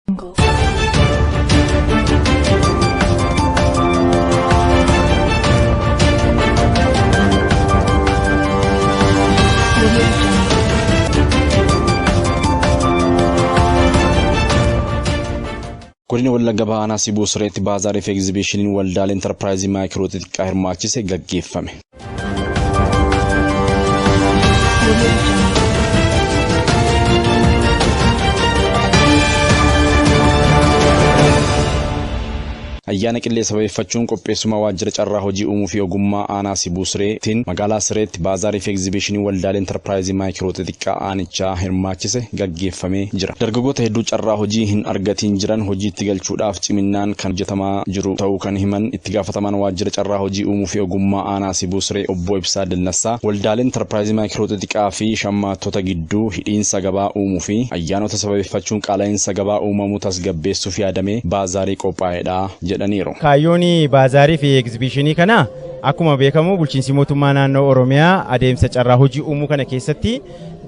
Jungle. Audio Jungle. Godina Wallagga Bahaa Aanaa Sibuu Sireetti baazaarii fi egzibiishiniin waldaalee intarpiraayizii maayikiroo xixiqqaa hirmaachise gaggeeffame. Audio Jungle. Ayyaana Qillee sababeeffachuun qopheessummaa Waajjira Carraa Hojii Uumuu fi Ogummaa Aanaa Sibuu Sireetiin Magaalaa Sireetti Baazaarii fi Egzibiishinii Waldaalee Intarpiraayizii Maayikiroo Xixiqqaa Aanichaa hirmaachise gaggeeffamee jira. Dargaggoota hedduu carraa hojii hin argatiin jiran hojiitti galchuudhaaf ciminnaan kan hojjetamaa jiru ta'uu kan himan Itti Gaafatamaan Waajjira Carraa Hojii Uumuu fi Ogummaa Aanaa Sibuu Siree Obbo Ibsaa Dannassaa, Waldaalee Intarpiraayizii Maayikiroo Xixiqaa fi shammaattota gidduu hidhiinsa gabaa uumuu fi ayyaanota sababeeffachuun qaala'insa gabaa uumamu tasgabbeessuuf yaadamee baazaarii qophaa'edha jedhaniiru. Kaayyoon baazaarii fi egzibiishinii kanaa akkuma beekamu bulchiinsi mootummaa naannoo Oromiyaa adeemsa carraa hojii uumuu kana keessatti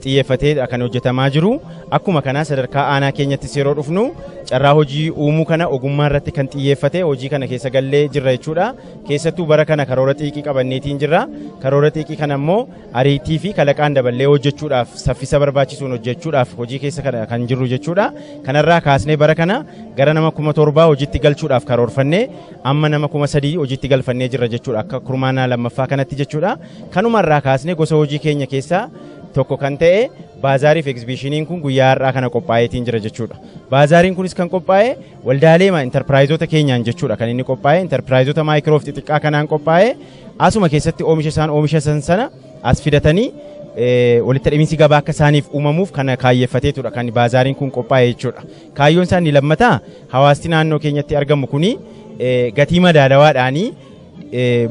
xiyyeeffateedha kan hojjetamaa jiru. Akkuma kanaa sadarkaa aanaa keenyattis yeroo dhufnu carraa hojii uumuu kana ogummaa irratti kan xiyyeeffate hojii kana keessa gallee jirra jechuudha. Keessattuu bara kana karoora xiiqii qabanneetiin jirra. Karoora xiiqii kana immoo ariitii fi kalaqaan daballee hojjechuudhaaf saffisa barbaachisuun hojjechuudhaaf hojii keessa kan jirru jechuudha. Kanarraa kaasnee bara kana gara nama 7,000 hojiitti galchuudhaaf karoorfannee amma nama 3,000 hojiitti galfannee jirra jechuudha akka kurmaanaa lammaffaa kanatti jechuudha. Kanumarraa kaasnee gosa hojii keenya keessaa tokko kan ta'e baazaariif egzibiishiniin kun guyyaa har'aa kana qophaa'eetiin jira jechuudha. Baazaariin kunis kan qophaa'e waldaalee intarpiraayizoota keenyaan jechuudha kan inni qophaa'e intarpiraayizoota maayikiroof xixiqqaa kanaan qophaa'e asuma keessatti oomisha isaan oomisha sana as fidatanii walitti hidhamiinsi gabaa akka isaaniif uumamuuf kana kaayyeffateetudha kan baazaariin kun qophaa'e jechuudha. Kaayyoon isaa inni lammataa hawaasti naannoo keenyatti argamu kuni gatii madaalawaadhaanii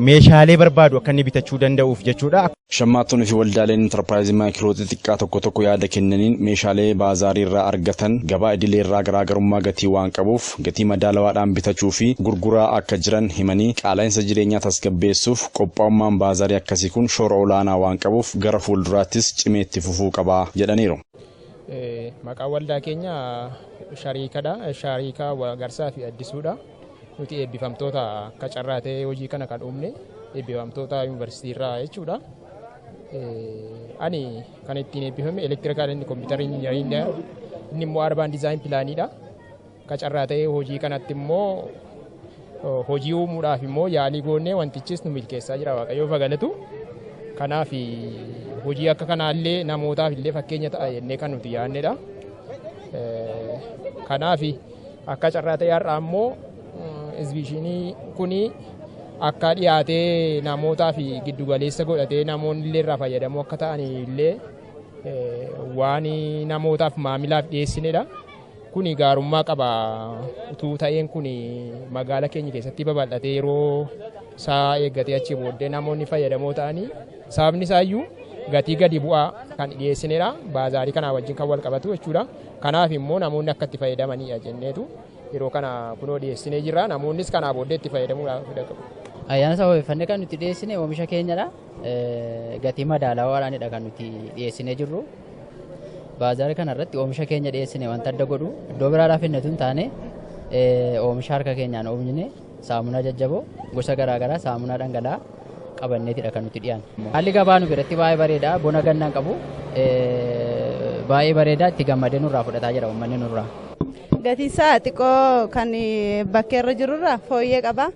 meeshaalee barbaadu akka inni bitachuu danda'uuf jechuudha. Shammaattonni fi waldaaleen intarpiraayizii maayikiroo xixiqqaa tokko tokko yaada kennaniin meeshaalee baazaarii irraa argatan gabaa idilee irraa garaagarummaa gatii waan qabuuf gatii madaalawaadhaan bitachuu fi gurguraa akka jiran himanii qaala'insa jireenyaa tasgabbeessuuf qophaa'ummaan baazaarii akkasii kun shoora olaanaa waan qabuuf gara fuulduraattis cimee itti fufuu qaba jedhaniiru. Maqaan waldaa keenya shariikadha. Shariikaa Garsaa fi Addisuudha. Nuti eebbifamtoota akka carraa ta'ee hojii kana kan uumne eebbifamtoota yuunivarsiitii irraa jechuudha. Ani kan ittiin eebbifame elektirikaal inni kompiitara injinariin inni immoo arbaan dizaayin pilaaniidha. Akka carraa ta'ee hojii kanatti immoo hojii uumuudhaaf immoo yaalii goonee wantichis nu milkeessaa jira Waaqayyoof haa galatu. Kanaaf hojii akka kanaallee namootaaf illee fakkeenya ta'a jennee kan nuti yaadnedha. Kanaaf akka carraa ta'e har'aa immoo Egzibiishinii kun akka dhiyaatee namootaa fi giddugaleessa godhatee namoonni illee irraa fayyadamoo akka ta'an illee waan namootaaf maamilaaf dhiyeessinedha. Kuni gaarummaa qaba. Utuu ta'een kun magaala keenya keessatti babal'atee yeroo isaa eeggatee achi booddee namoonni fayyadamoo ta'anii sababni isaayyuu gatii gadi bu'aa kan dhiyeessinedha. Baazaarii kanaa wajjin kan wal qabatu jechuudha. Kanaaf immoo namoonni akka itti fayyadamanidha jenneetu yeroo kana kunoo dhiyeessinee jirra. Namoonnis kanaa booddee itti fayyadamuudhaaf fedha qabu. Ayyaana sababeeffannee kan nuti dhiyeessine oomisha keenyadha. Gatii madaalawaadhaanidha kan nuti dhiyeessinee jirru. Baazaara kana irratti oomisha keenya dhiyeessine wanta adda godhu iddoo biraadhaa fidne tun taane oomisha harka keenyaan oomishne saamunaa jajjaboo gosa garaagaraa saamunaa dhangala'aa qabanneetidha kan nuti dhiyaanne. Haalli gabaa nu biratti baay'ee bareeda bona gannaan qabu baay'ee bareeda itti gammadee nurraa fudhataa jira uummanni nurraa. Gatiin isaa xiqqoo kan bakkeerra jirurra fooyyee qaba.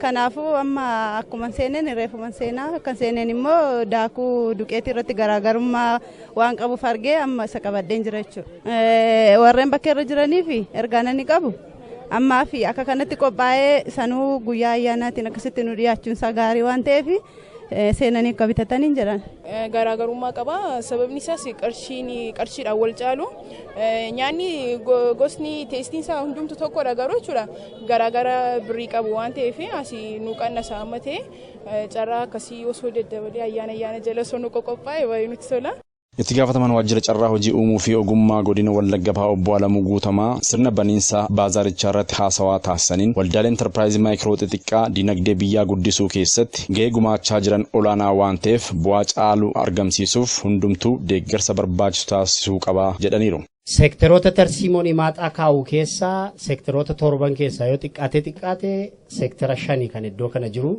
Kanaafuu amma akkuma seeneen reefuma seenaa akka seeneen immoo daakuu duqeetii irratti garaagarummaa waan qabuuf argee amma isa qabadheen jira jechuudha. Warreen bakkeerra jiraniif ergaan inni qabu ammaa fi akka kanatti qophaa'ee sanuu guyyaa ayyaanaatiin akkasitti nu dhiyaachuun isaa gaarii waan ta'eef seenanii akka bitataniin jedhan. Garaagarummaa qaba. Sababni isaas qarshiin qarshiidhaan wal caalu. Nyaanni gosni teestiin isaa hundumtu tokkodha garuu jechuudha. Garaagara birrii qabu waan ta'eef asii nu qannasa amma ta'e carraa akkasii osoo daddabalee ayyaana ayyaana jala osoo nu qoqophaa'e baay'ee nutti tola. Itti gaafatamaan Waajjira Carraa Hojii Uumuu fi Ogummaa Godina Wallagga Bahaa Obbo Alamuu Guutamaa sirna baniinsa baazaarichaa irratti haasawaa taasisaniin waldaalee intarpiraayizii maayikiroo xixiqqaa dinagdee biyyaa guddisuu keessatti gahee gumaachaa jiran olaanaa waan ta'eef bu'aa caalu argamsiisuuf hundumtuu deeggarsa barbaachisu taasisuu qaba jedhaniiru. Seektaroota tarsiimoon imaaxaa kaa'u keessaa seektaroota torban keessaa yoo xiqqaate xiqqaate seektara shani kan iddoo kana jiru.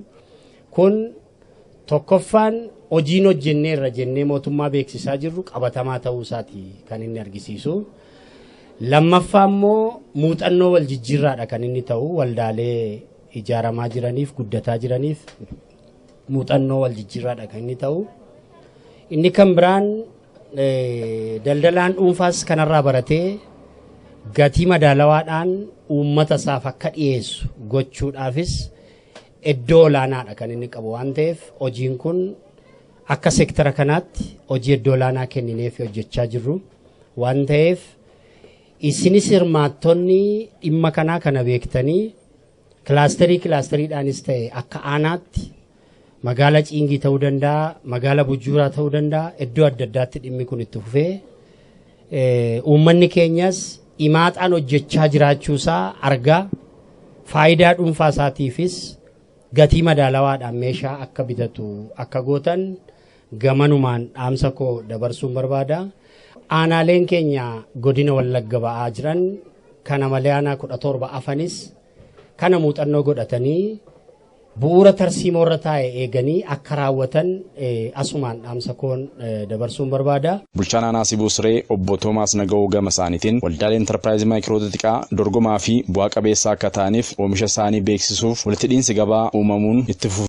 Kun tokkoffaan hojiin hojjenneerra jennee mootummaa beeksisaa jirru qabatamaa ta'uu isaati kan inni argisiisu. Lammaffaa immoo muuxannoo wal jijjiirraadha kan inni ta'u, waldaalee ijaaramaa jiraniif, guddataa jiraniif muuxannoo wal jijjiirraadha kan inni ta'u. Inni kan biraan daldalaan dhuunfaas kanarraa baratee gatii madaalawaadhaan uummata isaaf akka dhiyeessu gochuudhaafis iddoo olaanaadha kan inni qabu waan ta'eef, hojiin kun akka seektara kanaatti hojii iddoo olaanaa kennineef hojjechaa jirru waan ta'eef, isinis hirmaattonni dhimma kanaa kana beektanii kilaasterii kilaasteriidhaanis ta'e akka aanaatti, magaala Ciingii ta'uu danda'a, magaala Bujjuuraa ta'uu danda'a, iddoo adda addaatti dhimmi kun itti fufee uummanni keenyas imaaxaan hojjechaa jiraachuusaa argaa faayidaa dhuunfaa isaatiifis gatii madaalawaadhaan meeshaa akka bitatu akka gootan gamanumaan dhaamsa koo dabarsuun barbaada. Aanaaleen keenya godina Wallagga ba'aa jiran kana malee aanaa 17 afanis kana muuxannoo godhatanii bu'uura tarsiimoorra taa'e eeganii akka raawwatan asumaan dhaamsa koon dabarsuun barbaada. Bulchaan aanaa Sibuu Siree obbo Toomaas Naga'oo gama isaaniitiin waldaalee intarpiraayizii maayikiroo xixiqqaa dorgomaa fi bu'aa qabeessa akka ta'aniif oomisha isaanii beeksisuuf walitti hidhiinsi gabaa uumamuun itti fufu.